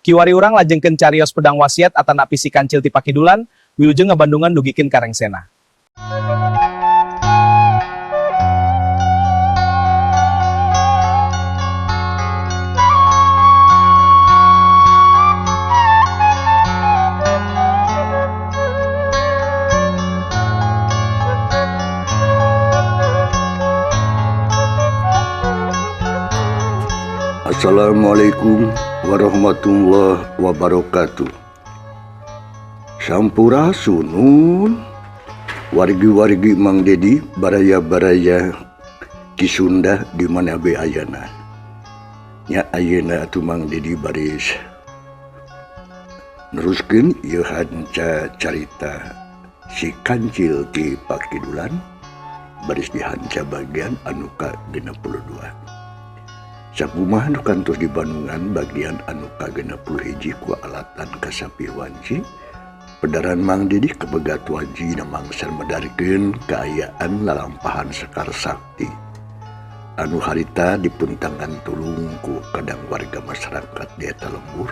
Kiwari urang lajengkeun carios pedang wasiat atanapi si kancil ti pakidulan, wilujeng ngabandungan dugikeun ka rengsena. Assalamualaikum warahmatullahi wabarakatuh. Sampurasunun wargi-wargi Mang Dedi baraya-baraya Ki Sunda di mana be ayana. Nya ayeuna atuh Mang Dedi baris neruskeun ieu hanca carita si kancil ti Pakidulan baris di hanca bagian anu ka-62. Sakumaha nu kantos di Bandungan bagian anu ka-61 ku alatan kasapi wanci pedaran Mang Dedi kebegat wanci na mangsa medarkeun kaayaan lalampahan Sekar Sakti anu harita dipuntangan tulung ku kadang warga masyarakat di eta lembur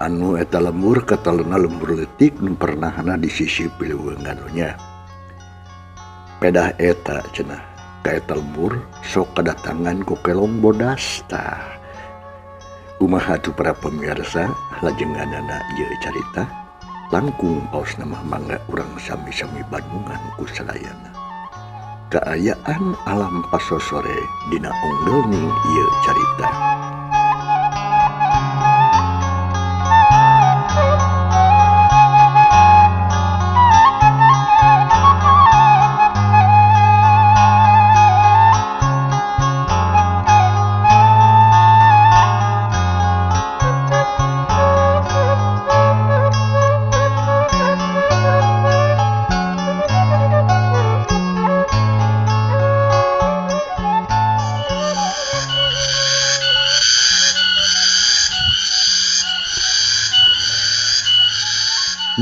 anu eta lembur katalena lembur leutik nu pernahna di sisi pileuweungan nya pedah eta cenah ka eta lembur sok kadatangan ku kelong bodas tah. Kumaha atuh para pemirsa lajenganana ieu carita langkung paosna mah mangga urang sami-sami bandungan ku sadayana. Kaayaan alam pasosore dina onggelning ieu carita.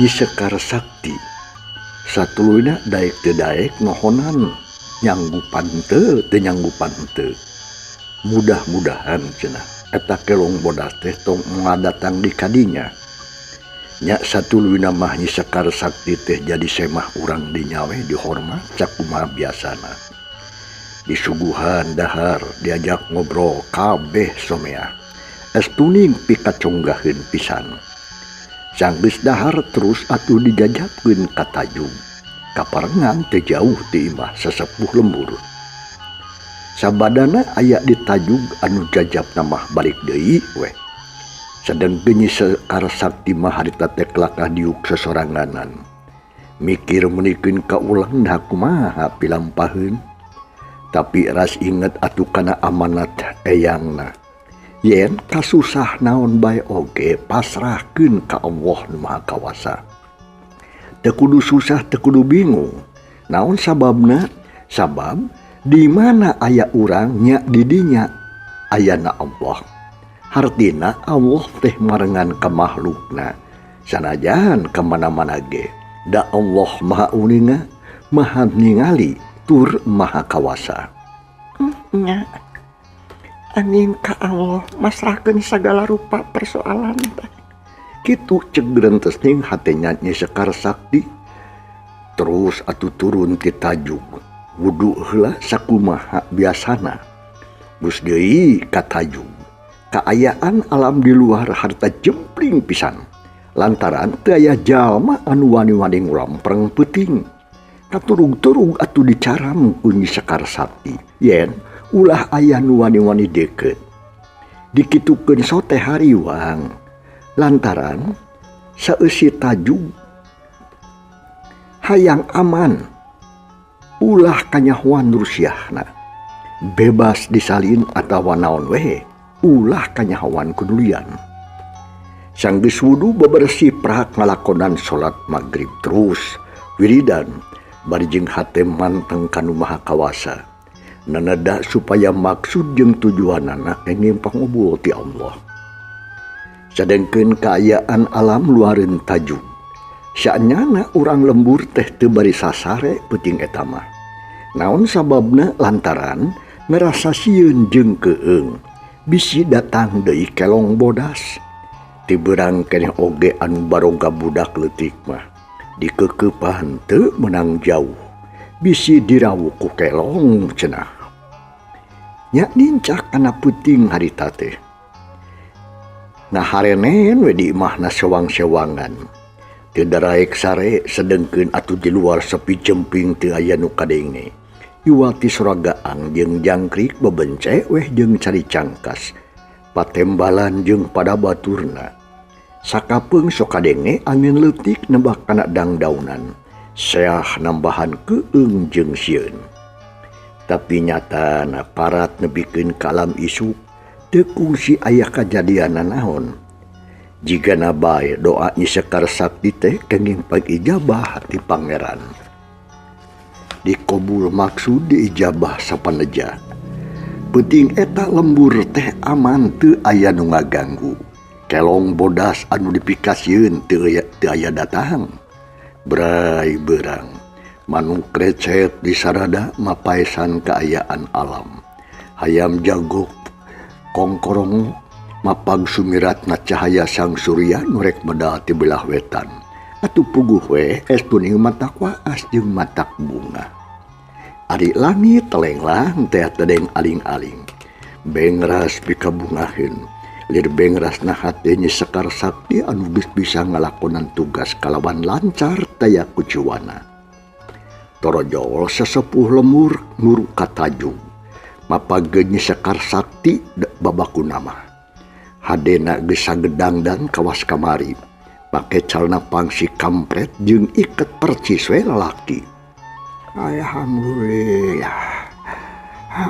Nyi Sekar Sakti satuluyna daek teu daek nohonan nyanggupan teu teu nyanggupan teu. Mudah-mudahan cenah eta kelong bodas teh tong ngadatang di kadinya. Nya satuluyna mah Nyi Sekar Sakti teh jadi semah urang dinya we dihormat sakumaha biasana. Disuguhan dahar diajak ngobrol kabeh somea. Estuning pikaconggaheun pisan. Sanggeus dahar terus atuh dijajabkeun ka tajug. Kaparengan teu jauh ti imah sesepuh lembur. Sabadana aya di tajug anu jajabna mah balik deui weh. Sedengkeun Nyi Sekar Sakti mah harita teh kelakah diuk sesoranganan. Mikir meunikeun ka ulang dah kumaha pilampaheun. Tapi ras inget atuh kana amanat eyangna. Yen kasusah naon bae oge pasrahkeun ka Allah nu Maha Kawasa. Teu kudu susah teu kudu bingung. Naon sababna? Sabab di mana aya urang nya di dinya ayana Allah. Hartina Allah teh marengan ka makhlukna. Sanajan ka mana-mana ge, da Allah Maha Uninga, Maha Ningali, tur Maha Kawasa. Nya. Aning ka Allah masrahkeun sagala rupa persoalan teh. Kitu cek gerentesning hatenya Nyi Sekar Sakti. Terus atuh turun ti tajug. Wudu heula sakumaha biasana. Geus deui ka tajug. Kaayaan alam di luar harta jempling pisan. Lantaran teu aya jalma anu wani-wani ngulampreng peuting. Katurug-turug atuh dicaram ku Nyi Sekar Sakti. Yen ulah aya nu wani-wani deukeut. Dikitukeun sote hariwang. Lantaran saeusi tajug hayang aman ulah kanyahoan rusiahna. Bebas disalin atawa naon we ulah kanyahoan kudulian. Sanggeus wudu bebersih prak ngalakonan salat magrib terus wiridan bari jeung hate manteng ka nu Maha Kawasa. Nanada supaya maksud jeung tujuanana kenging pangubul ti Allah. Sadengkeun kaayaan alam luareun tajug. Saenyana urang lembur teh teu bari sasare peuting eta mah. Naon sababna lantaran ngerasa sieun jeung keung bisi datang deui kelong bodas. Ti beurang keneh oge anu baroga budak leutik mah dikekeupan teu meunang jauh bisi dirawu ku kelong cenah. Nya nincak kana peuting harita teh. Ngaharenen we di imahna sewang-sewangan. Teu daraek sare sedengkeun atuh di luar sepi jemping teu aya nu kadenge. Iwati soragaang jeung jangkrik bebence weh jeung cari cangkas. Patembalan jeung pada baturna. Sakapeung sok kadenge angin leutik nebak kana dangdaunan. Seah nambahan keung jeung sieun. Tapi nyatana parat nepikeun ka alam isuk teu kungsi aya kajadian nanaon. Jigana bae doa Nyi Sekar Sakti teh kenging pangijabah ti pangeran. Dikobul maksud diijabah sapaneja. Peuting eta lembur teh aman teu aya nu ngaganggu. Kelong bodas anu dipikasieun teu aya datang. Bray beurang. Manuk recet di sarada mapaesan kaayaan alam. Hayam jagok kongkorong mapag sumiratna cahaya sang surya nu rek medal ti belah wetan. Atuh puguh we es kuning matak waas jeung matak bunga. Ari langit lenglang teh tedeng aling-aling. Bengras pikabungaheun. Lir bengras na hate Nyi Sekar Sakti anu geus bisa ngalakonan tugas kalawan lancar taya kucuwana. Torojol sesepuh lemur nguru katajug. Mapageun Nyi Sekar Sakti babakuna mah. Hadena geus sagedangdan kawas kamari. Pake calana pangsi kampret jeung iket percis we lalaki. Alhamdulillah.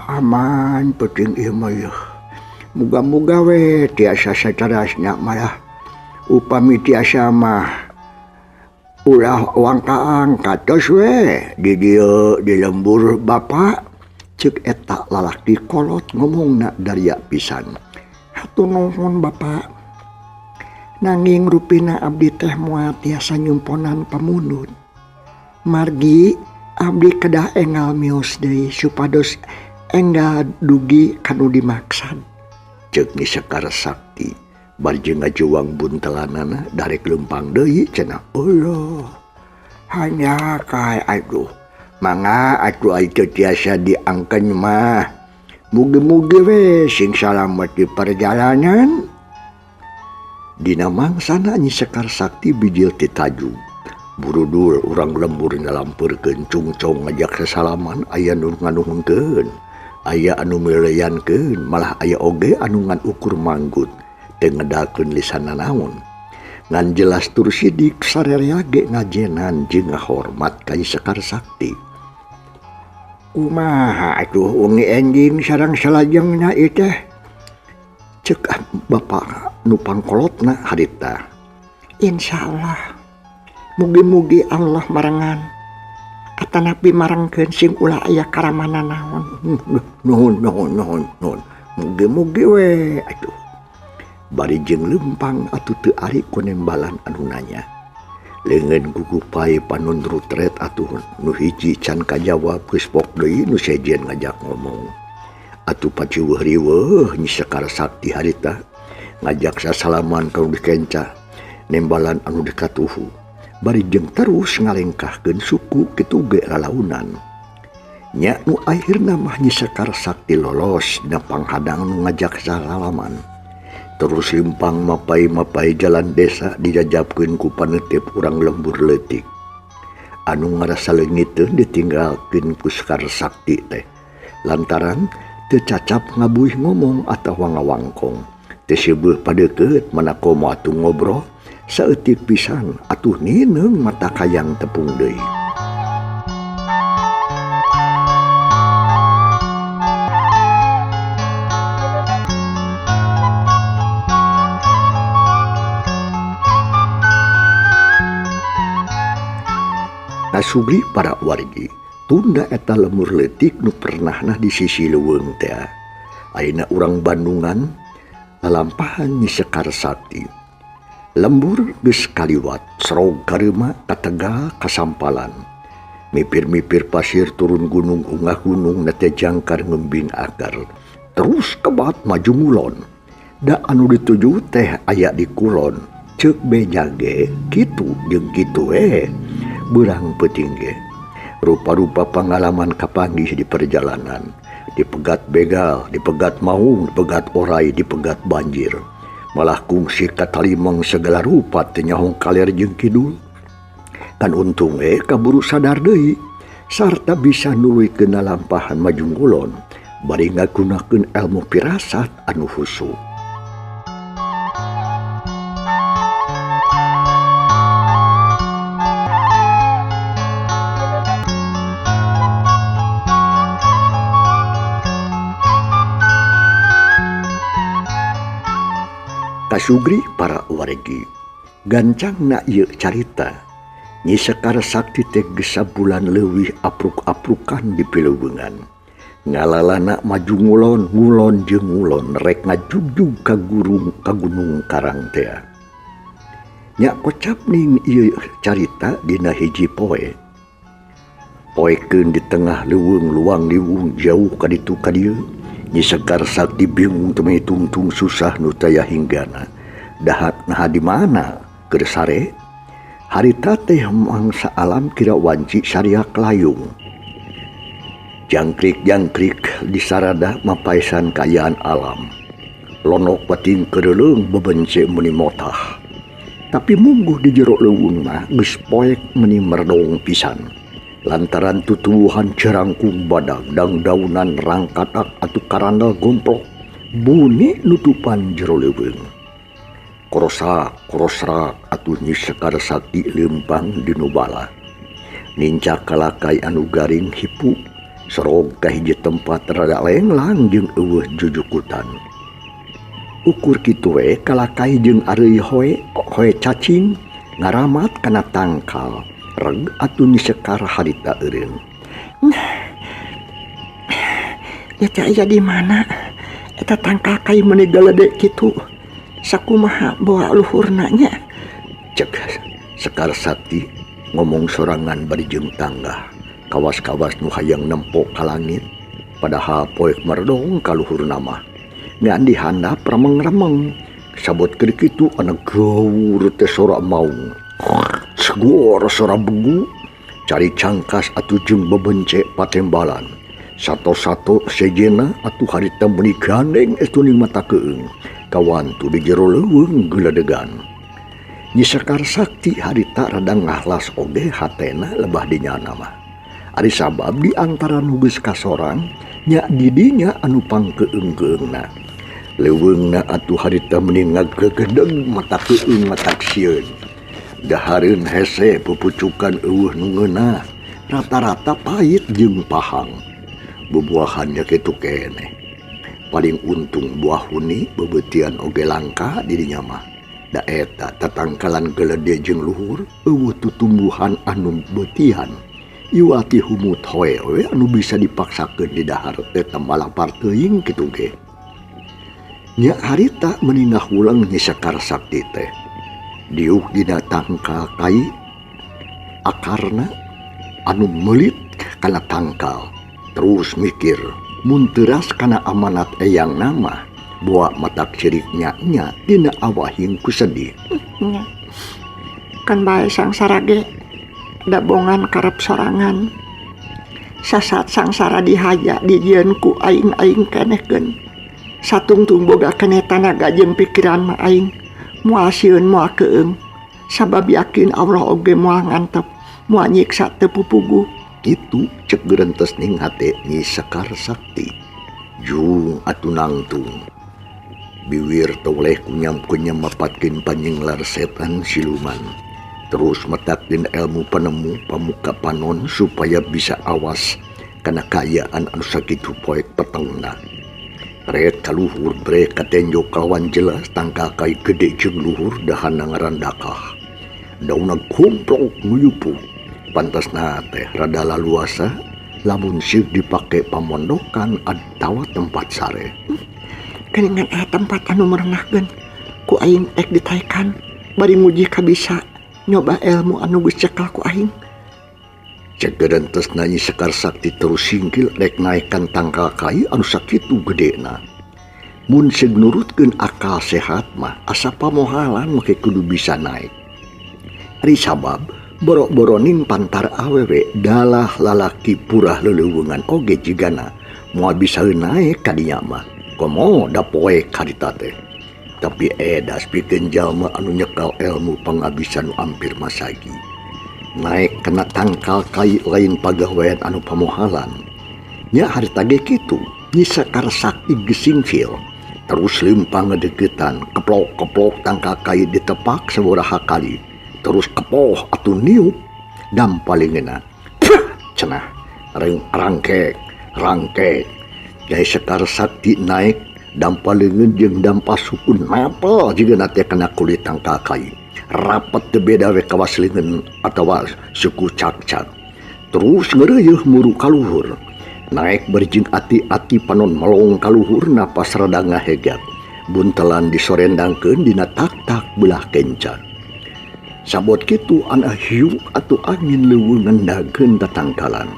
Aman peuting ieu mah yeuh. Muga-muga we tiasa saterasna malah upami tiasa mah ulah wangka-angka tos we di dieu di lembur bapa. Ceuk eta lalaki kolot ngomongna daria pisan. Hatur nuhun bapa. Nanging rupina abdi teh moal tiasa nyumponan pamunut. Margi abdi kedah enggal mios deui supados enggal dugi kanu dimaksad. Ceuk Nyi Sekar Sakti bari jeung ngajuang buntelanana darek leumpang deui cenah. Allah hanya kae aduh mangga atuh ai teu tiasa diangkeun mah. Mugi-mugi we sing salamet di perjalanan. Dina mangsana Nyi Sekar Sakti bijil ti tajug. Burudul urang lembur ngalampeurkeun cungcong ngajak sasalaman aya nu nganuhunkeun, aya anu mileyankeun, malah aya oge anu ngan ukur manggut teu ngedalkeun lisan nanaon. Ngan jelas tur sidik sarerea ge ngajenan jeung ngahormat ka Nyi Sekar Sakti. Kumaha atuh wengi enjing sareng salajengna ieu teh? Ceuk bapa nu pangkolotna harita. Insyaallah. Mugi-mugi Allah marengan atanapi marengkeun sing ulah aya karamana naon. Nuhun nuhun nuhun nuhun. Mugi-mugi we atuh. Bari jeung leumpang atuh teu ari ku nembalan anu nanya. Leungeun gugupai panon rutret atuh nu hiji can kajawab geus pok deui nu sejen ngajak ngomong. Atuh paciweuh riweuh Nyi Sekar Sakti harita ngajak sasalaman ka nu dikenca nembalan anu dikatuhu. Bari jeung terus ngalengkahkeun suku kitu ge lalaunan. Nya nu akhirna mah Nyi Sekar Sakti lolos dina panghadang nu ngajak salalaman. Terus limpang mapai-mapai jalan desa dijajabkeun ku panetep urang lembur leutik. Anu ngarasa leungiteun ditinggalkeun ku Sekar Sakti teh. Lantaran teu cacap ngabuih ngomong atawa ngawangkong. Teu seubeah padeukeut mana komo atuh ngobrol saeutik pisan atuh nineung mata kayang tepung deui. Nasubri para wargi tunda eta lemur leutik nu pernahna di sisi leuweung teh. Ayeuna urang Bandungan lalampahan Nyi Sekar Sakti. Lembur geus kaliwat serog kareuma ka Tegal kasampalan. Mipir-mipir pasir turun gunung unggah gunung na teh jangkar ngembing akar. Terus kebat maju ngulon. Da anu dituju teh aya di kulon, ceuk beja ge kitu jeung kitu we. Beurang peuting ge. Rupa-rupa pangalaman kapanggih di perjalanan. Dipegat begal, dipegat maung, dipegat orai, dipegat banjir. Malah kungsi katalimeng segala rupa teu nyahong kaler jeung kidul. Kan untung we kaburu sadar deui sarta bisa nuluykeun lalampahan majungkulon bari ngagunakeun elmu pirasat anu husu. Kasugri para wargi, gancangna ieu carita. Nyi Sekar Sakti teh geus sabulan leuwih apruk-aprukan di pileuweungan. Ngalalana maju ngulon, ngulon jeung ngulon rek ngajugjug ka gurung ka Gunung Karang tea. Nya kocap ning ieu carita dina hiji poe. Poekeun di tengah leuweung luang liwung jauh ka ditu ka dieu. Nyi Sekar Sakti bingung teu tungtung susah nu taya hinggana. Dahat naha di mana keur sare? Harita teh mangsa alam kira wanci sariak layung. Jangkrik-jangkrik di sarada mapaisan kaayaan alam. Lonok pating keureuleung bebence meuni motah. Tapi mungguh di jero leuweung mah geus poek meuni merdong pisan. Lantaran tutuwuhan cerangkung badag dangdaunan rangkatak atuh karandel gomplok buni nutupan jero leuweung. Korosak korosrak atuh Nyi Sekar Sakti leumpang di nu bala. Nincak kalakai anu garing hipu sorog ka hiji tempat rada lenglang jeung eueuh jujukutan. Ukur kitu we kalakai jeung areuy hoe hoe cacing ngaramat kana tangkal. Reg atuh Nyi Sekar harita eureun. Ya teh aya di mana? Eta tangkal kai meuni galede kitu. Sakumaha boa luhurna nya? Cek Sekar Sakti ngomong sorangan bari jeung tanggah. Kawas-kawas nu hayang nempo ka langit, padahal poek merdong ka luhurna mah. Ngan di handap remeng-remeng. Sabot keur kitu ana gaur teh sora maung. Segor sora begu, cari cangkas atuh jeung bebence patembalan. Sato-sato sejena atuh harita meuni gandeng estuning mata keung. Kawantu di jero leuweung geledegan. Nyi Sekar Sakti harita rada ngahlas oge hatena lebah dinyana mah. Ari sabab di antara nu geus kasorang nya didinya anu pangkeung-keungna. Leuweungna atuh harita meuni ngagegedeg mata keung mata sieun. Dahareun hese pupucukan eueuh nu ngeunah, rata-rata pahit jeung pahang. Bubuahannya kitu keneh. Paling untung buah huni bebeutian oge langka di dinya mah. Da eta tatangkalan gelede jeung luhur eueuh tutumbuhan anu beutian. Iwati humut hoe we anu bisa dipaksakeun di dahar teh malapar teuing kitu ge. Nya harita meuni ngahuleng Nyi Sekar Sakti teh. Diuk dina tangkal kai akarna anu meulit kana tangkal. Terus mikir mun teuras kana amanat eyang nama boa matak cirik nya-nya dina awahing ku sedih. Nya. Kan bae sangsara ge dabongan karep sorangan. Sasat sangsara dihaja dijieun ku aing-aing kenehkeun. Satungtung boga keneh tanaga jeung pikiran mah aing. Moal sieun moal keung. Sabab yakin Allah oge moal ngantep, moal nyiksa teu pupuguh. Kitu cek gerentes ning hate Nyi Sekar Sakti. Jung atuh nangtung. Biwir toleh kunyam-kunyam mapatkeun panyinglar setan siluman. Terus metakin ilmu penemu pamuka panon supaya bisa awas kana kaayaan anu sakitu poek petengna. Ret kaluhur brek katenjo kawan jelas tangkal kai gede jeung luhur dahana ngarandakah. Daunna gomplok nguyupu. Pantasna teh rada laluasa lamun sieuk dipake pamondokan atawa tempat sare. Keningan aya tempat anu merenahkeun ku aing ek ditaekan bari nguji kabisa nyoba ilmu anu geus cekal ku aing. Cek gerentesna Nyi Sekar Sakti terus singkil rek naekan tangkal kai anu sakitu gedena. Mun seug nurutkeun akal sehat mah asa pamohalan make kudu bisa naik. Ari sabab boro-boroning pantar awewe dalah lalaki purah leleuweungan oge jigana moal bisa naik kadinya mah. Komo da poek harita teh. Tapi edas pikeun jalma anu nyekal ilmu pangabisan nu ampir masagi. Naik kana tangkal kai lain pagawean anu pamohalan. Nya harita ge kitu, Nyi Sekar Sakti gesingfil. Terus lempang ngedeketan, keplok-keplok tangkal kai ditepak sabaraha kali. Terus kepoh atuh niup dampalingeuna. Cenah rangkek rangkek. Nyai Sekar Sakti naik dampaleungeun jeung dampa suku napel jigana teh kana kulit tangkal kai. Rapet teu beda we kawas leungeun atawa suku cakcak. Terus ngeureuyeuh muru kaluhur. Naik berjing ati-ati panon melong kaluhur napas rada ngahegat. Buntelan disorendangkeun dina tak-tak belah kenca. Sabot kitu ana hiu atuh angin leuweung ngendageun tatangkalan.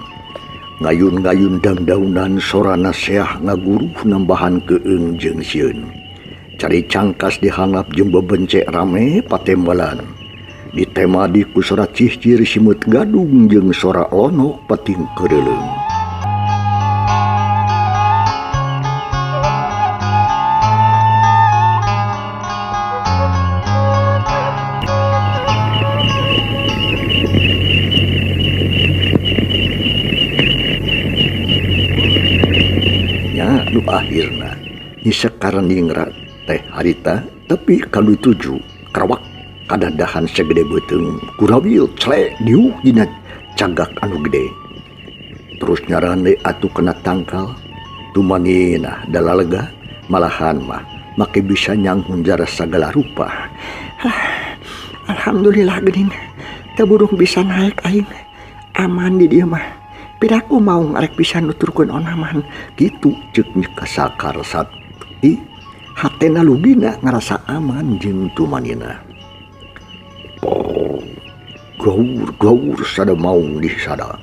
Ngayun-ngayun dangdaunan sorana seah ngaguruh nambahan keung jeung sieun. Cari cangkas dihanap jeung bebencek rame patembalan. Ditema di ku sora cihcir simeut gadung jeung sora lonok pating keureuleung. Nu akhirna Nyi Sekar ningrat teh harita tapi kalu tuju kerawak kadadahan segede beuteung kurawil clek diuk dina cagak anu gede. Terus nyarande atuh kena tangkal tumanina dalalega malahan mah make bisa nyanghun jara sagala rupa. Alhamdulillah geuning teu burung bisa naik aing aman di dieu mah. Piraku mau ngarek bisa nuturkeun onaman kitu ceuk Nyi Sekar Sakti hatena lugina ngarasa aman jeung tumanina. Oh, gaur-gaur sada maung di sada.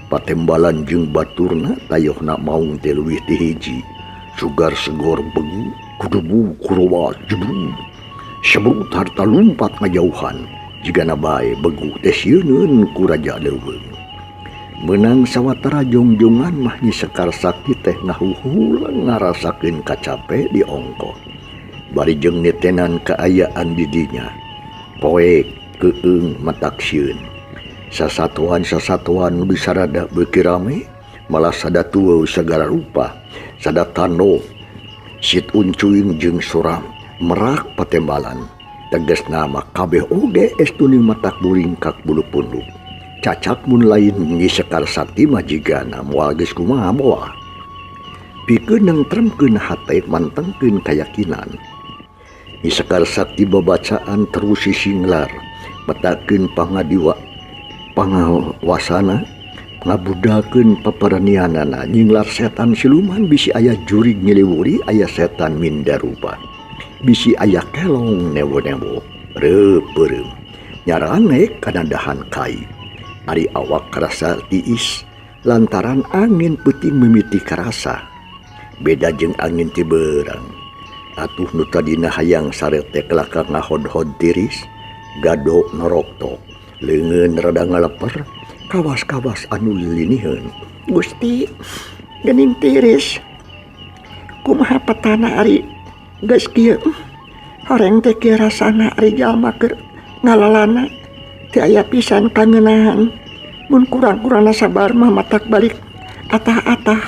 Patembalan jeung baturna tayohna maung teh leuwih ti hiji. Sugar segor begu kudubu kurowa jebru. Sebrut harta lumpat ngajauhan jigana bae begu teh sieuneun ku raja leuweung. Menang sawatara jongjongan mah Nyi Sekar Sakti teh ngahuhulang ngarasakeun kacape di ongko. Bari jeung nitenan kaayaan di dinya. Poek keung matak sieun. Sasatuan-sasatuan nu disarada beuki rame, malah sada tueu sagala rupa, sada tano, sit uncuing jeung suram, merak patembalan. Tegasna mah kabeh oge estuning matak buringkak bulu punduk. Cacak mun lain Nyi Sekar Sakti mah jigana moal geus kumaha moal. Pikeun nengtremkeun hate mantengkeun kayakinan. Nyi Sekar Sakti babacaan terus sisinglar, metakeun pangadiwa pangawasana, ngabudakeun paparanianana nyinglar setan siluman bisi aya jurig nyiliwuri aya setan mindarupa. Bisi aya kelong newo-newo, reupeureup. Nyarane kana dahan kai. Ari awak karasa tiis lantaran angin peuting mimiti karasa. Beda jeung angin ti beurang. Atuh nu tadina hayang sare teh kelaka ngahod-hod tiris, gado noroktok, leungeun rada ngaleper, kawas-kawas anu liliniheun. Gusti, geuning tiris. Kumaha petana ari geus kieu? Horeng teh kieu rasana ari jalma keur ngalalana. Teu aya pisan kangeunaan. Mun kurang-kurangna sabar mah matak balik atah-atah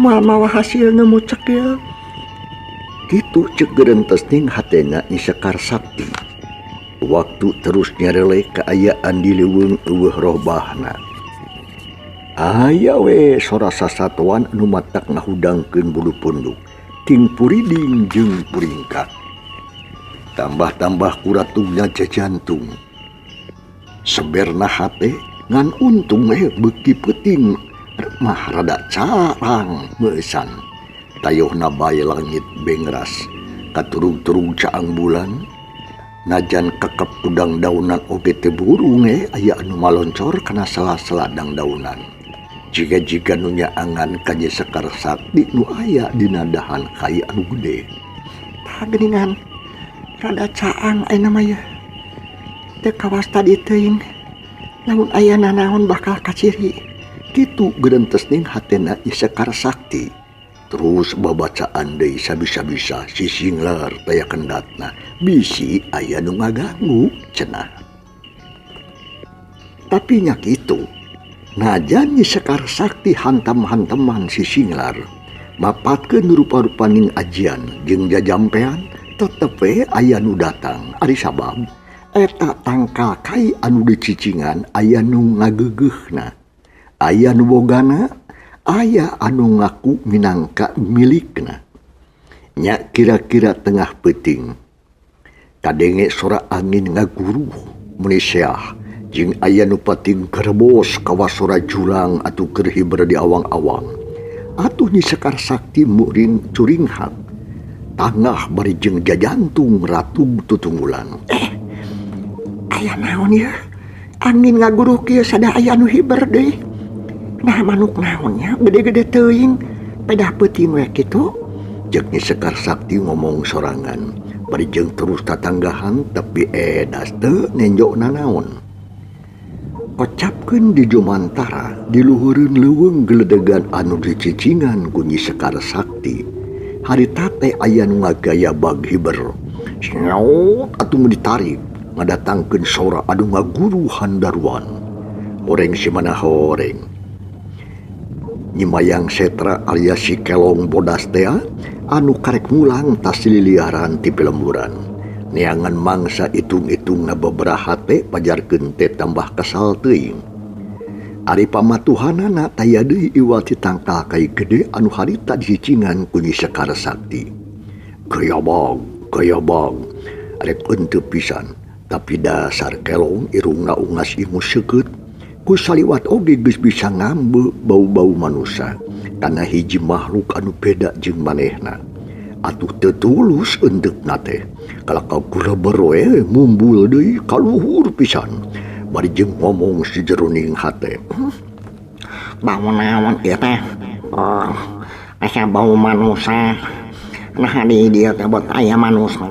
moal mawa hasil nemu cekil. Kitu ceuk gerentesning hatena Nyi Sekar Sakti. Waktu terus nyarele kaayaan di leuweung eueuh rohbahna. Aya we sora sasatuan anu matak ngahudangkeun bulu punduk, ting puriding jeung puringkak. Tambah-tambah kuratungnya jajantung. Seberna hate ngan untung beuki peuting mah rada carang meusan. Tayohna bae langit bengras, katurug-turug caang bulan. Najan kekep kudang daunan oge teu burung aya anu maloncor kana sela-sela dangdaunan. Jiga-jiga nu nyaangan ka Nyi Sekar Sakti nu aya dina dahan kai anu gede. Geuningan rada caang ayeuna mah yeuh. Teu kawas tadi teuing. Lamun aya nanaon bakal kaciri. Kitu gerentesning hatena Nyi Sekar Sakti. Terus babacaan deui sabisa-bisa si Singlar taya kendatna bisi aya nu ngaganggu cenah. Tapi nya kitu, najan Nyi Sekar Sakti hantam-hanteman si Singlar, mapatkeun rupa-rupaning ajian jeung jajampean tetep we aya nu datang. Ari sabab eta tangkal kai anu dicicingan aya nu ngageugeuna, aya nu bogana, aya anu ngaku minangka milikna. Nya kira-kira tengah peuting kadenge sora angin ngaguruh meuni seah jeung aya nu pating kerebos kawas sora jurang atuh keur hiber di awang-awang. Atuh Nyi Sekar Sakti muring curinghak tangah bari jeung jajantung ratug tutunggulan. Aya naon yeuh? Angin ngaguruh kieu sada aya anu hiber deui. Nah manuk naon nya gede-gede teuing pedah peuting we kitu. Jeung Nyi Sekar Sakti ngomong sorangan bari jeung terus tatanggahan tapi edas teu nenjo nanaon. Kocapkeun di jumantara di luhureun leuweung geledegan anu dicicingan ku Nyi Sekar Sakti. Harita teh aya nu ngagaya bag hiber. Sneot atuh mun ditarik ngadatangkeun sora anu ngaguru handaruan. Horeng si mana horeng. Nyimayang setra alias si kelong bodas tea anu karek mulang tas liliaran ti pilemburan. Neangan mangsa itung-itungna babaraha teh pajarkeun teh tambah kesal teuing. Ari pamatuhanana taya deui iwal ti tangkal kai gede anu harita dicicingan ku Nyi Sekar Sakti. Gayabag, gayabag, arek henteu pisan, tapi dasar kelong irungna ungas ingus seukeut. Ku saliwat oge geus bisa ngambe bau-bau manusa kana hiji makhluk anu beda jeung manehna. Atuh teu tulus endeukna teh. Kalakau guleber we mumbul deui kaluhur pisan. Bari jeung ngomong si jeroning hate. Bau naon ieu teh? Oh, asa bau manusa. Nah di dieu teh bot aya manusa.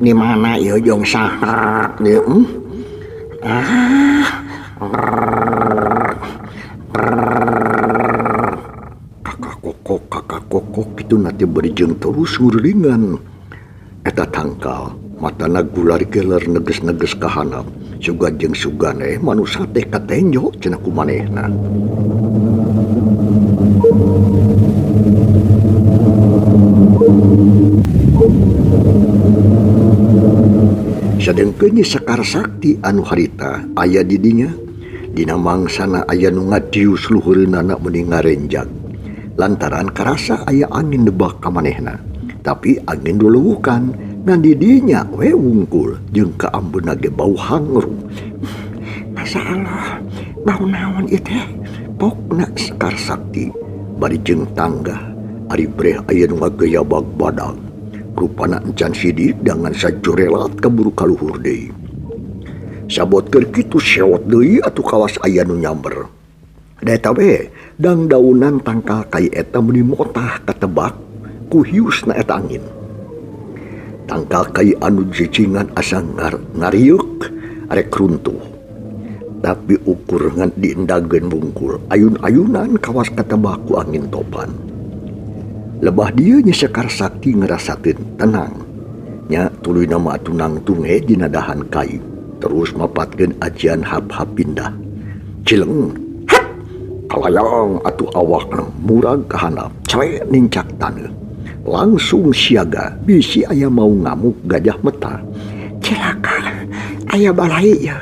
Di mana ieu jeung saha dieu? Ah. Kakak kokok, kakak kokok itu nanti berjeng terus ngurulingan. Eta tangkal, matana gular geler neges-neges kahanap. Sugan jeung sugane manusa teh katenjo cenah ku manehna. Sadengkeun Nyi Sekar Sakti anu harita aya di dinya, dina mangsana aya nu ngadius luhureunana meuni ngarenjag. Lantaran karasa aya angin nebak ka manehna, tapi angin duleuwukan ngan di dinya we wungkul jeung kaambeuna ge bau hangru. Masa Allah, bau naon ieu teh? Pokna Sekar Sakti bari jeung tangga ari breh aya nu ngageyabag badag. Rupana encan sidik dangan sajorelat kaburu kaluhur deui. Sabot keur kitu sewot deui atuh kawas aya nu nyamber. Da eta we dangdaunan tangkal kai eta meuni motah katebak ku hiusna eta angin. Tangkal kai anu cicingan asa ngarieuk arek runtuh. Tapi ukur ngan diendageun wungkul ayun-ayunan kawas katebak ku angin topan. Lebah dieu Nyi Sekar Sakti ngerasakeun tenang. Nya tuluy nama atuh nangtung he dina dahan kai. Terus mapatkeun ajian hap-hap pindah. Cileng, hap, kalayang atuh awakna murag ka handap, cele nincak taneuh. Langsung siaga bisi aya mau ngamuk gajah meta. Cilaka, aya balai ya.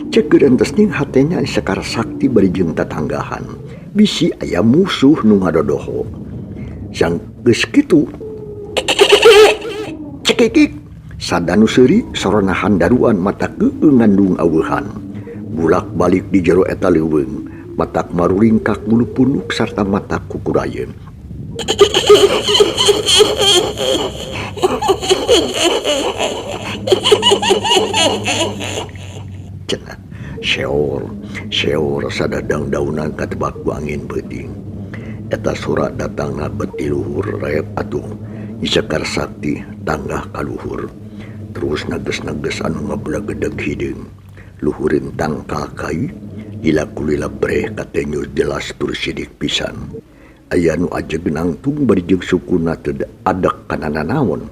Cek gerentesning hatena Nyi Sekar Sakti bari jeung tatanggahan. Bisi aya musuh nu ngadodoho. Sang geus kitu cekikik sadanu seuri sorona handaruan mata keukeuh ngandung aweuhan. Bulak-balik di jero eta leuweung, matak maruringkak bulu punuk sarta mata kukurayeun. Cenah seor seor sadadang daunan katebak ku angin peuting. Eta surat datangna beti luhur rep atuh. Nyi Sekar Sakti tanggah ka luhur terus nages-nages anu ngabelagedeg hideung luhureun tangkal kai lila kulila breh katenyo jelas tur sidik pisan. Aya nu ajeg nangtung bari jeung sukuna teu adek kana nanaon.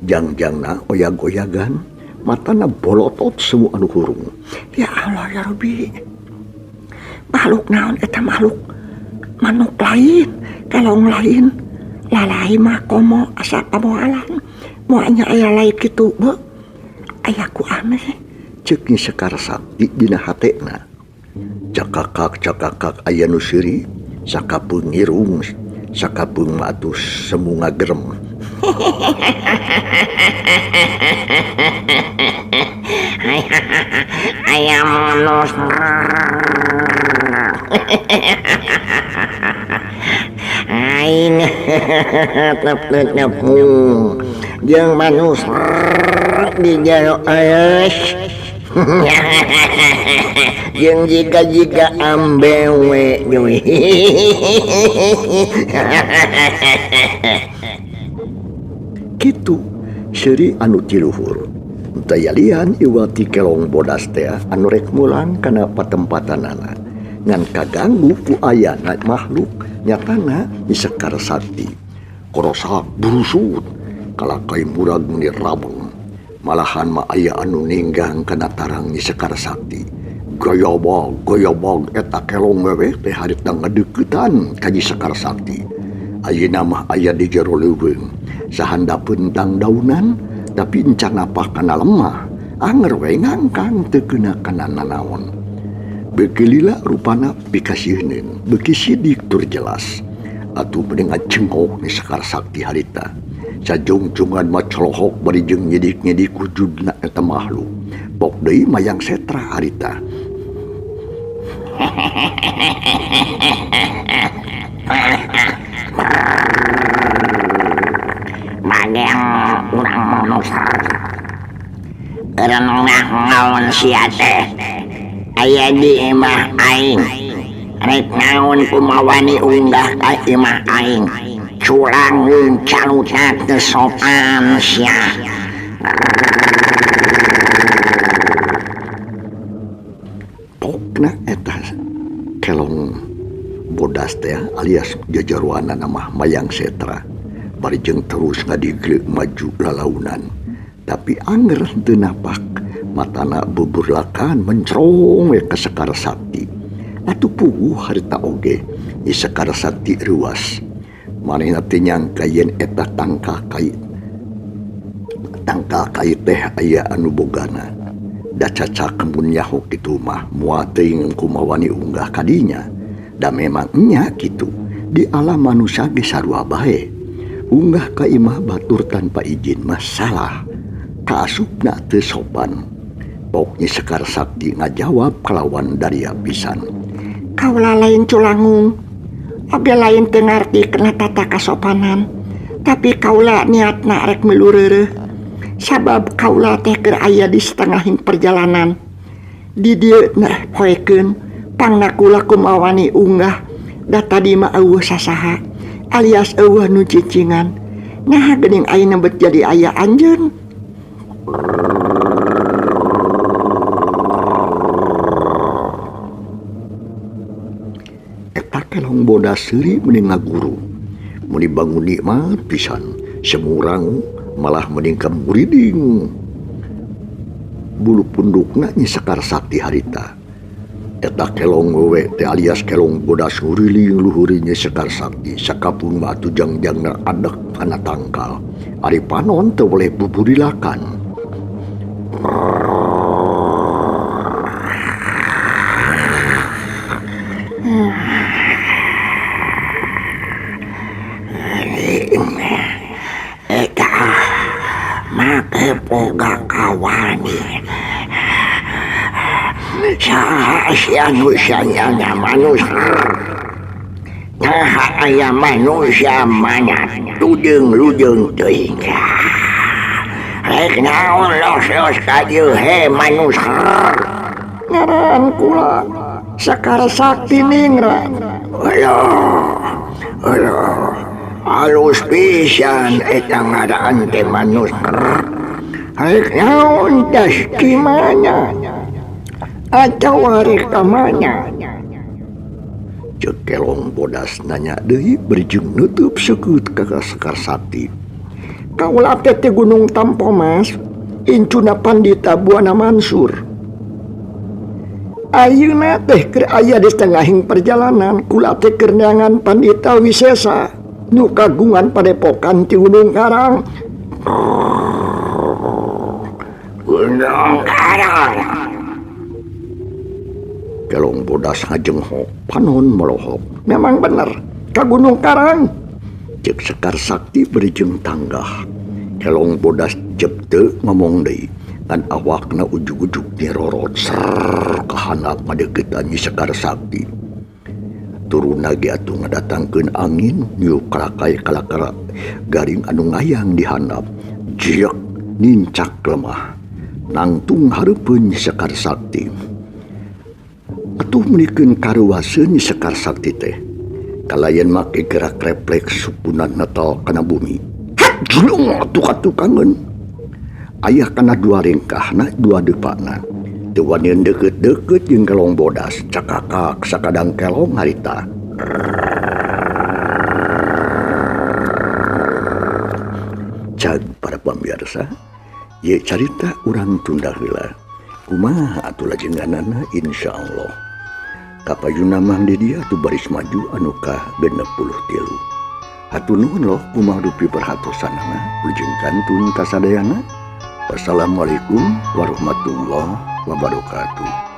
Jangjangna oyag-oyagan matana bolotot semua anu hurung. Ya Allah ya Rabbi. Makhluk naon eta makhluk? Manuk lain, kelong lain. Lalai mah komo asa pamoalan. Moal nya aya lain kitu beuh. Aya ku aneh. Ceuk Nyi Sekar Sakti dina hatena. Cakakak-cakakak aya nu seuri, sakapeung ngirung, sakapeung mah atuh semu ngagerem. Aya manusia. Aing tep-tepung jeung manusia di jero eus. Jeung jiga-jiga ambewe deui. Kitu seuri anu ti luhur. Tayalian iwati kelong bodas teh anu rek mulang kana patempatanana. Ngan kaganggu ku ayana makhluk nyatana Nyi Sekar Sakti. Korosak burusut kalakai murag meni rabeng. Malahan mah aya anu ninggang kana tarang Nyi Sekar Sakti. Gayabag gayabag eta kelong wewe teh harita ngadeuketan ka Nyi Sekar Sakti. Ayeuna mah aya di jero leuweung. Sahandapeun tang daunan tapi encan napah kana lemah. Anger we ngangkang teu keuna kana nanaon. Beuki lila rupana pikasieun, beuki sidik tur jelas. Atuh mending ngacengkok Nyi Sekar Sakti harita. Sajungjungan mah colohok bari jeung nyidik-nyidik wujudna eta makhluk. Pok deui mayang setra harita. Bagian urang manusia. Renungan naon sia teh. Aya di imah aing. Rek naon kumawani unggah ka imah aing. Curang calutak teu sopan sia. Pokna eta kelong bodas teh alias jajaruana mah mayang setra. Bari jeung terus ngadigle maju lalaunan. Tapi anger teu napak, matana buburlakan mencrong we ka Sekar Sakti. Atuh puguh harita oge Nyi Sekar Sakti reuas. Manehna teh nyangka yen eta tangkal kai teh aya anu bogana. Da cacak mun nyaho kitu mah moal teuing kumawani unggah kadinya. Da memang nya kitu di alam manusia ge sarua bae. Unggah ka imah batur tanpa izin mah salah. Kaasupna teu sopan. Pok Nyi Sekar Sakti ngajawab kalawan daria pisan. Kaula lain culangung. Oge lain teu ngarti kana tata kasopanan. Tapi kaula niatna rek milu reureuh. Sabab kaula teh keur aya di setengahing perjalanan. Di dieu nah poekeun pangna kula kumawani unggah da tadi mah eueuh sasaha alias eueuh nu cicingan. Nah geuning ayeuna bet jadi aya anjeun. Eta kelong bodas seuri mending ngaguru. Meni bangun nikmat pisan, semurang malah mending kamuriding. Bulu pundukna Nyi Sekar Sakti harita. Eta kelong wewe teh alias kelong bodas nguriling luhuri Nyi Sekar Sakti. Sakapung mah atuh jangjangna adek kana tangkal. Ari panon teu boleh buburilakan. Eta make boga kawani. Saha sia nu sanyana manusia. Naha aya manusia mana ludeung-ludeung teuing. Rek naon los-los ka dieu he manusia. Ngaran kula Sekar Sakti ningrat. Aduh, aduh. Halus pisan eta ngaraan teh manus. Rek naon tas di mana? Atawa rek ka mana? Cek Kelong Bodas nanya deui berjung nutup seukeut ka Sekar Sakti. Kaula teh ti Gunung Tampomas, incuna Pandita Buana Mansur. Ayeuna teh keur aya di tengahing perjalanan, kula teh keur neangan Pandita Wisesa nu kagungan padepokan ti Gunung Karang. Gunung Karang. Kelong Bodas ngajenghok, panon melohok. Memang bener, ka Gunung Karang. Cek Sekar Sakti berjeng tanggah. Kelong Bodas jep teu ngomong deui. Ngan awakna ujug-ujug nyerorot ser kahandap ngadeukeutan Nyi Sekar Sakti. Turun lagi atuh ngadatangkeun angin niup kalakai kalakara garing anu ngayang di handap. Jiek nincak lemah. Nangtung hareupeun Nyi Sekar Sakti. Atuh meunikeun karuaseun Nyi Sekar Sakti teh. Kalayan make gerak refleks sukunan netel kana bumi. Het julung atuh katukangeun. Aya kana dua ringkahna dua deupana. Teu wanian deukeut-deukeut jeung Kelong Bodas, cakakak sakadang kelong harita. Cag para pamirsa, ye carita urang tunda heula. Kumaha atuh lajenganana insyaallah. Kapayuna mah di dieu atuh baris maju anu ka 63. Hatur nuhun loh kumaha dupi perhatosanana, wilujeng kantun kasadayana. Wassalamualaikum warahmatullahi wabarakatuh.